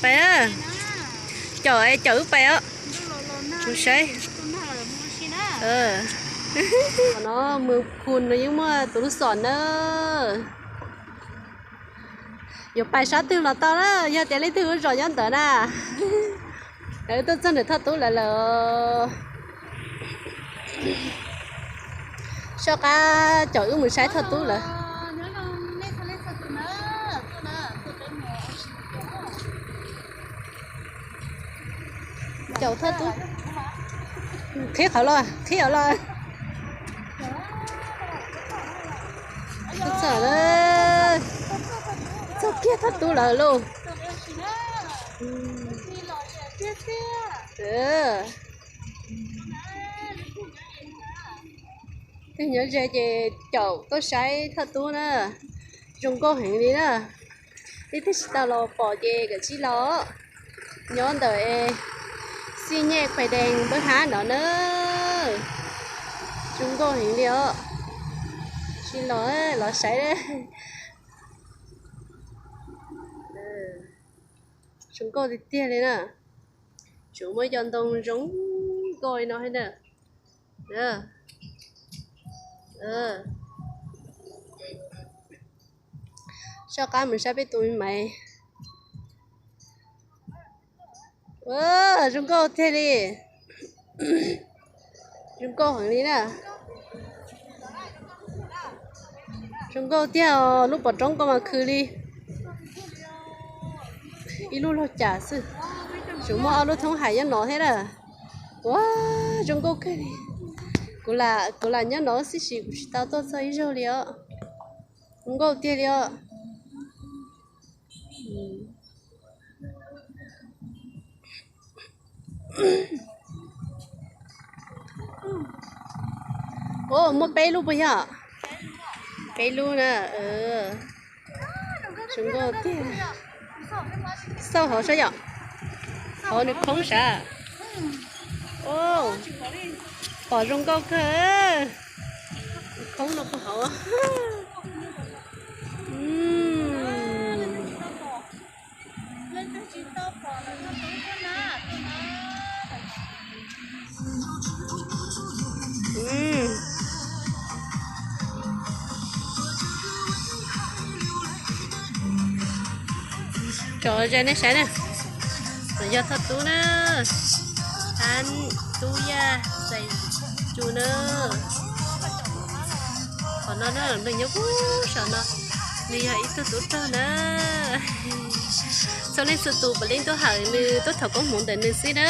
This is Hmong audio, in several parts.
Pais a, caum es caum wb pais os. Saib, no mus khu no yeej muaj tus lub xom na. Yuav pais sab twg los tau na, yog tias leej twg ua zos nyob ntawd na. Lawv tuaj txog ntawm Thoj Tub lawv lawm. Soj qab caum wb mus saib Thoj Tub lawm. Caum Thoj Tub. Qhib qhov los, qhib qhov los. Txog kiag Thoj Tub lawm lauj. Tus nyob ze ces caum tuaj saib Thoj Tub na. Zoo nkauj heev li na. Ib tug tsis tau los pom ces kav tsij los. Nyob ntawm Xij Nyej Khuais Dees Npawg Hab no na. Zoo nkauj heev li os. Tsis los, los saib. Zoo nkauj tiag tiag li na. Tsuas muaj cov ntoo zoo nkauj li no thiab na. Soj qab mus saib peb tus me maiv. Zoo nkauj tiag li. Zoo nkauj heev li na. Zoo nkauj tiag os, lub pov roob ko mas khw li ib lub log cam xwb. Tsuas muaj ob lub thoob hais nyob no thiab na. Ua, zoo nkauj kawg li. Kuv lam, kuv lam nyob no xib sis kuv tsis tau tuaj txog ib zaug li os. Zoo nkauj tiag li os. Muaj peb lub puas yog? Peb lub na. Zoo nkauj tiag. Xauj hauv saib yom. Hauv nws khoob sav. Pom zoo nkauj kawg. Khoob no puag hauv. Tso ze nej saib na. Yog Thoj Tub na, Thab, Tub Yaj, Xais Tsu na. Qhov no na, nws nyob puag saum no, nws yog ib tug tub rog na. Txhua leej txhua tus puav leej tuaj hawm nws, tuaj thov koob hmoov ntawm nws xwb na.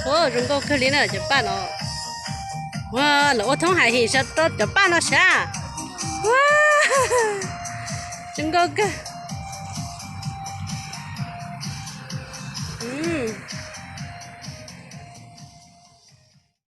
Ua, zoo nkauj kawg li na cov paj no. Ua, lawv ua thoob hais him rau cov paj no sav. Ua, zoo nkauj kawg.